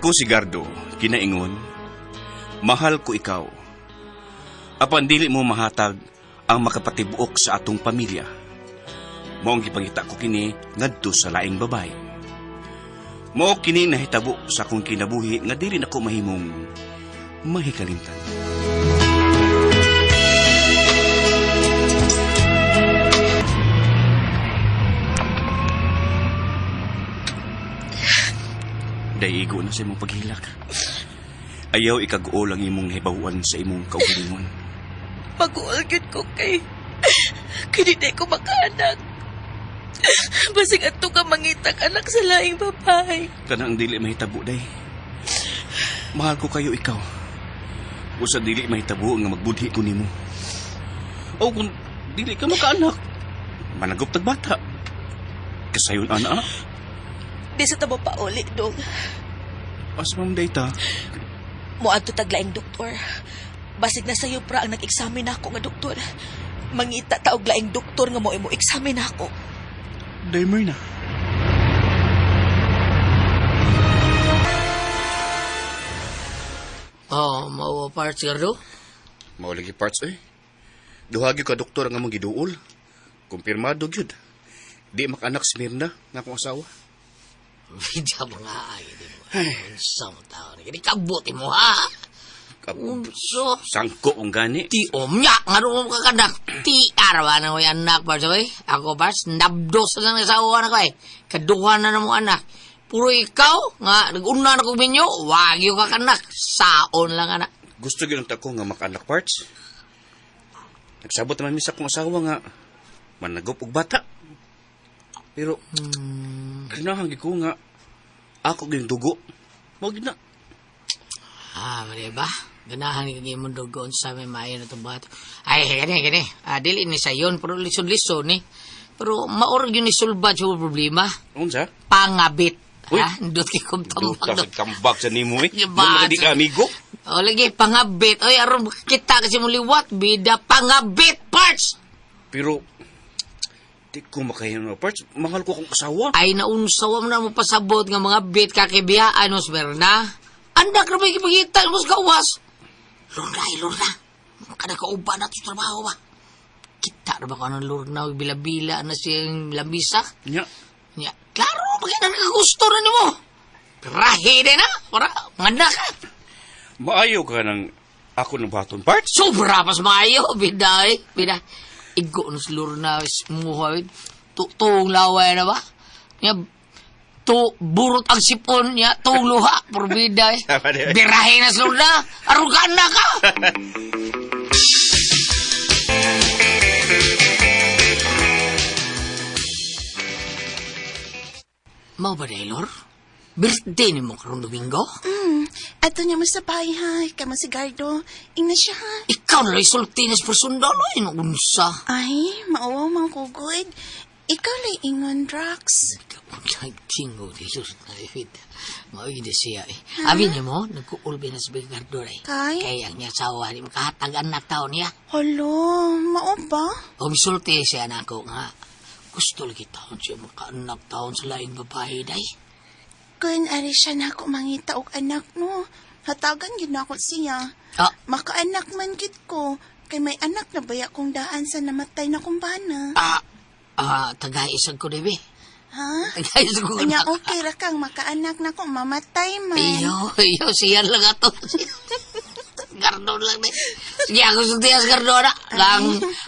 Nako si Gardo, kinaingon, mahal ko ikaw. Apan dili mo mahatag ang makapatibuok sa atong pamilya. Mao ang gipangita ko kini ngadto sa laing babae. Mao kini nahitabo sa akong kinabuhi nga dili nako mahimong mahikalimtan. Daigo na sa imong paghilak. Ayaw ikaguol ang imong nahibawan sa imong kaugalingon. Mag-uol gyud ko kay kay di ko makaanak. Basig adto ka mangitag anak sa laing babae. Kana ang dili mahitabo day. Mahal ko kayo ikaw. Usa dili mahitabo nga magbudhi ko nimo. O kung dili ka makaanak, managop tag bata. Kasayon ana. Di sa tabo pauli dong. As ma'am day ta. Moadto tag laing doktor. Basig na sayo pra ang nag-examine ako nga doktor. Mangita ta og laing doktor nga mo imo examine ako. Day na. Oh, mao parts Gardo. Mao lagi parts eh. Duha gyud ka doktor ang among giduol. Kumpirmado gyud. Di makaanak si Mirna nga akong asawa. Bida mga ay, di mo. Unsa mo tao ni? Kini kabuti mo ha. Unso? Sangko ang gani. Ti omya, nga mo kakanak. Ti arwa na ko anak parts oy. Ako parts nabdos na lang asawa na ko eh. Kaduha na na mo anak. Puro ikaw nga nag-una na kong minyo, wag yung kakanak. Saon lang anak. Gusto gyud ang ko nga makaanak parts. Nagsabot naman mi sa akong asawa nga managop og bata. Pero ganahan gyud ko nga ako gyud dugo. Mao gyud na. Ah, mali ba? Ganahan ni kag imong dugo unsa may maayo na itong bato. Ay, gani, gani. Ah, dili ni sayon, pero lison-lison ni. Pero maor gyud ni sulbad sa problema. Unsa? Pangabit. Uy. Ha? Ndot kay kong tambak Duta do. sa tambak sa nimo eh. Giba- Mo di ka amigo. O lagi, pangabit. Oy, aron kita kasi mo liwat, bida pangabit parts. Pero di ko makahiyan na parts. Mahal ko akong asawa. Ay naunsa wa mo na mo pasabot nga mga bit kakibiyaan mo Smerna. Andak ra may gipangita mo sa gawas. Lorna, ay Lorna. Kada kauban na to sa trabaho ba? Kita ra ba ko anong Lorna og bila-bila na siyang lamisa? Nya. Nya, klaro maganda nakagusto na nimo. Rahi din na, para manganak ka. Maayo ka ng ako ng baton parts. Sobra pas maayo, bida eh. Bida. Igo na si Lorna, muha eh. Tuong laway na ba? Nya, tu burot ang sipon niya, tuong luha, pero bida eh. Tama na eh. Birahe na si Lorna, arugaan na ka! Mau ba, Taylor? Birthday ni mo karong Domingo? Ato niya mo sa bahay ha. Kamo si Gardo. Ingna siya ha. Ikaw na lang isulti na sa personal, ay, naunsa. Ay, mauwaw mang kugod. Ikaw lay ingon, Drax. Nagtingo di sus na ifit. Mao gid siya eh. Abi nimo nagkuulbi na si Ricardo eh. Kay? Kay ang niya asawa di makahatag anak taon niya. Hala, mao ba? O misulti siya nako nga. Gusto lagi taon siya makaanak taon sa laing babae day. Kun ari siya na ako mangita og anak no. Hatagan gid na ako siya. Ah, Makaanak man gid ko. Kay may anak na baya kong daan sa namatay na kumbana. ah, ah, tagaisag ko dibi. Ha? Tagaisag ko Anya na. okay ra kang makaanak na ko mamatay man. Iyo, iyo, siya lang ato. Gardo lang ni. Sige, ako sulti sa gardo na.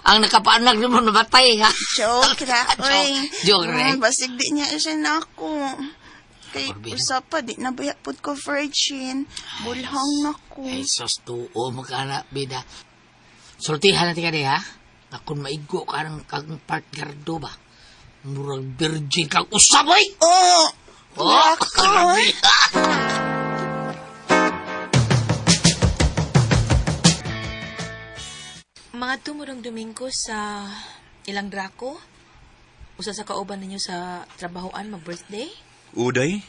Ang nakapaanak ni mo namatay, ha? Joke ra, oy. Joke ra. Basig di niya siya na ako. Kay Corbin. usa pa di na baya pud ko virgin. Bulhang na ko. Ay, sus, tuo, magkana, bida. Sultihan natin ka di, ha? Na kung maigo ka ng kang part gardo ba? Murag virgin kang usap, oy! Oh! Oh, Nako, grabe. Mga tumurong Domingo sa ilang drako. Usa sa kauban ninyo sa trabahoan mag-birthday. Uday,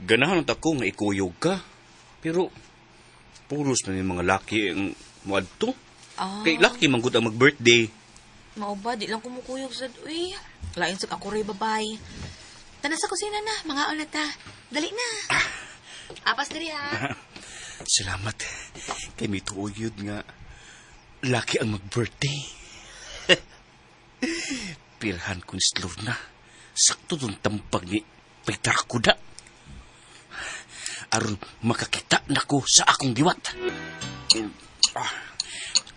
ganahan ta ko nga ikuyog ka. Pero puros na yung mga laki ang muadto. Ah, Kay laki man gud ang mag-birthday. mao ba di lang kumukuyog sad uy. Lain sa ako ray babay. Tana sa kusina na, mga na ta. Dali na. Apas diri ha. Salamat. Kay may tuo yun nga laki ang mag-birthday. Pirhan ko ni Lorna. Sakto dun tampag ni Petra Kuda. Aron makakita na ko sa akong diwat. Ah.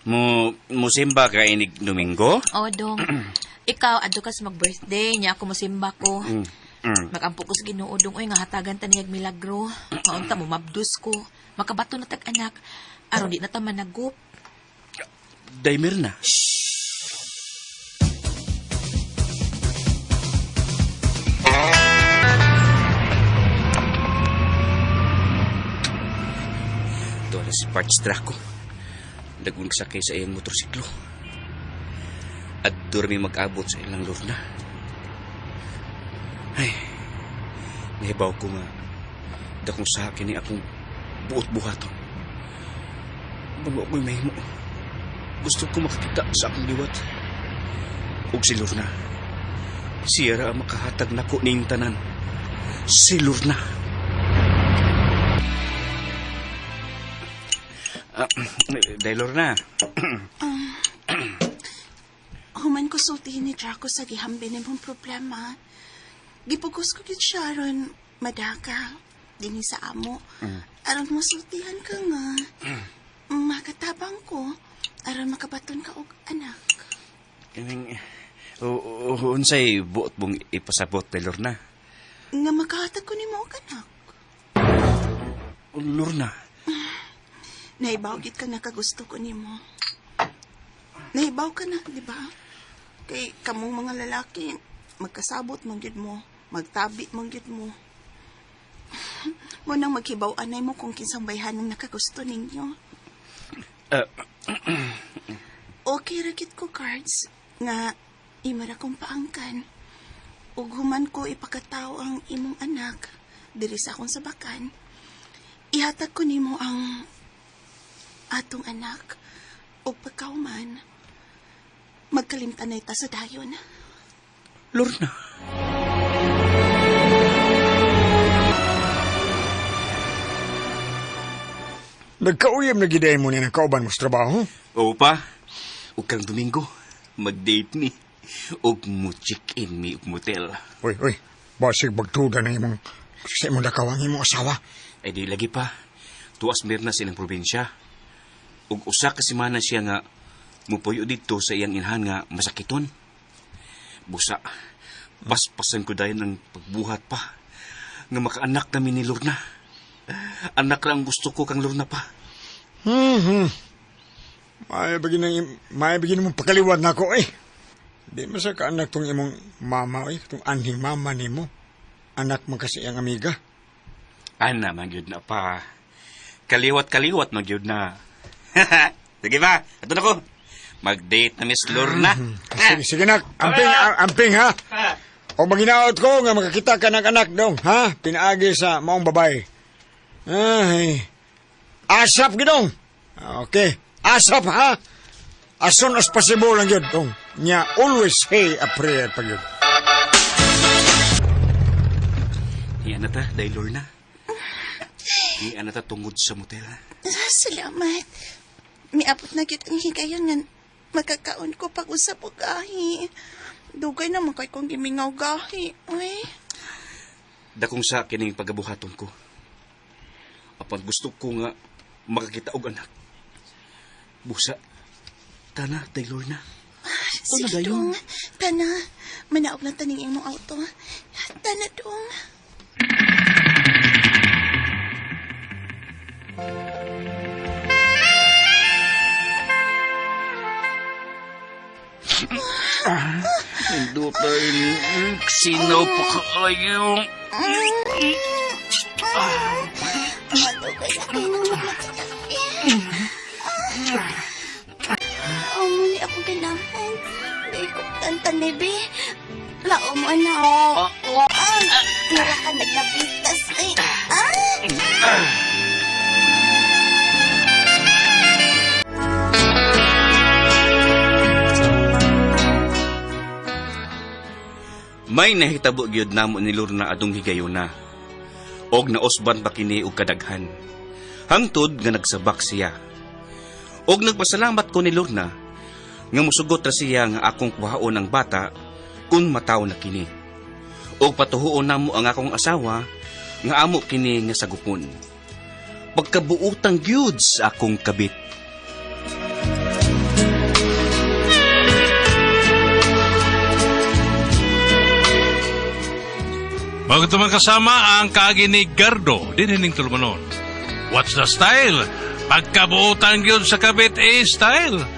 Mo simba ka inig Domingo? O, dong. Ikaw, adto ka sa mag-birthday. Nya ako mosimba ko. Magampo ko sa Ginoo dong. Uy, nga hatagan ta niyag milagro. Maunta mo, mabdus ko. Makabato na tag anak. Aron di na ta managup. Daimer na. Ito na si Parts Draco. Dagun sakay sa iyang motorsiklo. At durmi mag-abot sa ilang lorna. Ay, nahibaw ko nga. Dakong sa akin ni akong buot buhaton. Bago ako'y mahimo. Gusto ko makakita sa akong liwat. Ug si Lorna. Siya ra ang makahatag nako ning tanan. Si Lorna. Ah, Day Lorna. Human ko sultihin ni Draco sa gihambin nimong problema. Gipugos ko gid siya aron madaka dinhi sa amo. Aron masultihan ka nga. Makatabang ko aron makabaton ka og anak. Kaning unsay buot mong ipasabot Day Lorna? Nga makahatag ko nimo og anak. Lorna. Naibaw gid ka nakagusto ko nimo. Naibaw ka na, di ba? Kay kamong mga lalaki, magkasabot man gyud mo, magtabi man gyud mo. Mo nang maghibaw anay mo kung kinsang bayhanang nakagusto ninyo. Okay ra gid ko cards nga imara kong paangkan. Ug human ko ipakataw ang imong anak diri sa akong sabakan. Ihatag ko nimo ang atong anak ug pagkauman magkalimtan na ita sa dayon. Lorna. Nagkauyam na giday mo niya ng kauban mo sa trabaho. Oo pa. Ug kang Domingo, mag-date ni. Ug mo check-in mi og motel. Uy, uy, basig bagtuda na imong sa imong lakaw ang imong asawa. Ay di lagi pa. Tuas mirna sa ilang probinsya. Ug usa ka semana siya nga mupuyo didto sa iyang inahan nga masakiton. Busa, paspasan ko dayon ang pagbuhat pa. Nga makaanak nami ni Lorna. Anak lang gusto ko kang Lorna pa. May bagin ng may bagin mong pakaliwat na ako eh. Di man sa kaanak tong imong mama eh, tong anhing mama nimo. Anak man kasi ang amiga. Ana, magyud na pa. Kaliwat-kaliwat magyud na. Sige ba, ato na ko. Mag-date na Miss Lorna. Sige, sige nak, amping, amping ha. O maginaot ko nga makakita ka ng anak dong, ha? Pinaagi sa maong babae. Ay, asap gidong. Okay, asap ha. As soon as possible lang yun, dong. Nya, always say a prayer pag yun. Iyan na ta, dahil Lorna. Iyan na ta tungod sa motel. Salamat. Miabot na gyud ang higayon nga makakaon ko pag usap og gahi. Dugay na man kay kong gimingaw gahi. Uy. Dakong sa kining pagabuhaton ko. Apan gusto ko nga makakita og anak. Busa, tana, day Lorna. Sige, dayon. dong. Tana, manaog na taning imong auto. Tana, dong. Indutay, sinaw pa kaayo. Madugay na kayo nang magmatiyak. Oh, muli ako ganahan. Di ko tantan, bebe. Lao mo na. Ah, wala ka naglabitas. Ay, ah! May nahitabo gyud namo ni Lorna adong higayuna. Og nausban pa kini og kadaghan. Hangtod nga nagsabak siya. Og nagpasalamat ko ni Lorna nga musugot ra siya nga akong kuhaon ang bata kung mataw na kini. Og patuhuon namo ang akong asawa nga amo kini nga sagupon. Pagkabuotang gyud sa akong kabit. Bago ito kasama ang kaagi ni Gardo, din hining tulumanon. What's the style? Pagkabuotan yun sa kabit eh, style.